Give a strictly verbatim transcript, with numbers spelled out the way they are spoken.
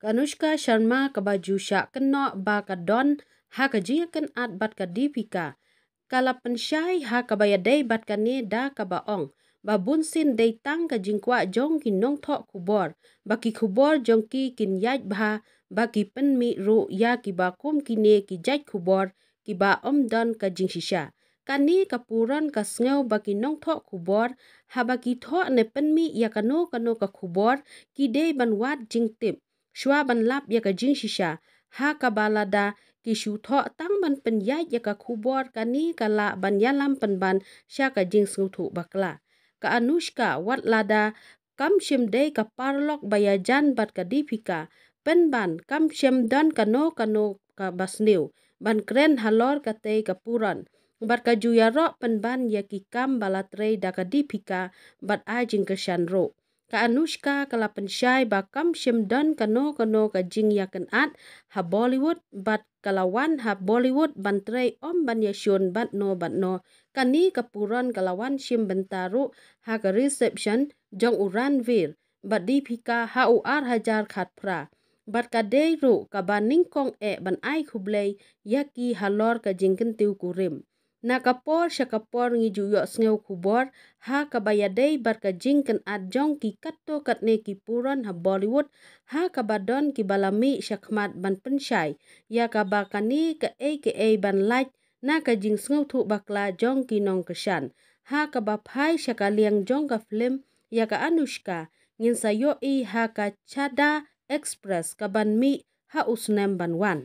Ka Anushka Sharma kaba ju shah kynnoh ba ka don ha ka jingïakynad bad ka Deepika, ka la pynshai ha kaba ïadei bad kane da kaba ong ba bunsien dei tang ka jingkwah jong ki nongthoh khubor ba ki khubor jong ki kin ïaid bha, ba ki pynmih ruh ïa kiba kum kine ki jait khubor kiba ym don ka jingshisha. Kane ka puron ka sngew ba ki nongthoh khubor haba ki thoh ne pynmih ïa kano kano ka khubor, ki dei ban wad jingtip shuwa ban lap ïa ka jingshisha, ha kaba lada ki shu thoh tang ban pynïaid ïa ka khubor, kane ka lah ban ïalam pynban sha ka jingsngewthuh bakla. Ka Anushka, wat lada kam shym dei ka paralok ba ïajan bad ka Deepika, pynban kam shym don kano kano kaba sniew ban kren halor katei ka puron, bad ka ju ïaroh pynban ïa ki kam ba la trei da ka Deepika bad ai jingkyrshan ruh. Ka Anushka ka la pynshai ba kam shym don kano kano ka jingïakynad ha Bollywood bad ka la wan ha Bollywood ban trei, ym ban ïashun bad no bad no. Kane ka puron ka la wan shim bynta ruh ha ka reception jong u Ranveer bad Deepika ha u ar hajar khatphra, bad ka dei ruh kaba nyngkong eh ban ai khublei ïa ki halor ka jingkyntiew kurim. Na ka por sha ka por ngi ju ïohsngew khubor ha kaba ïadei bad ka jingkynad jong ki katto katne ki puron ha Bollywood, ha kaba don kiba la mih shakhmat ban pynshai ïa kaba kane kaei kaei ban lait na ka jingsngewthuh bakla jong ki nongkyrshan. Ha kaba phai sha ka liang jong ka film ïa ka Anushka, ngin sa ïohi ha ka Chadha Express kaban mih ha u snem ban wan.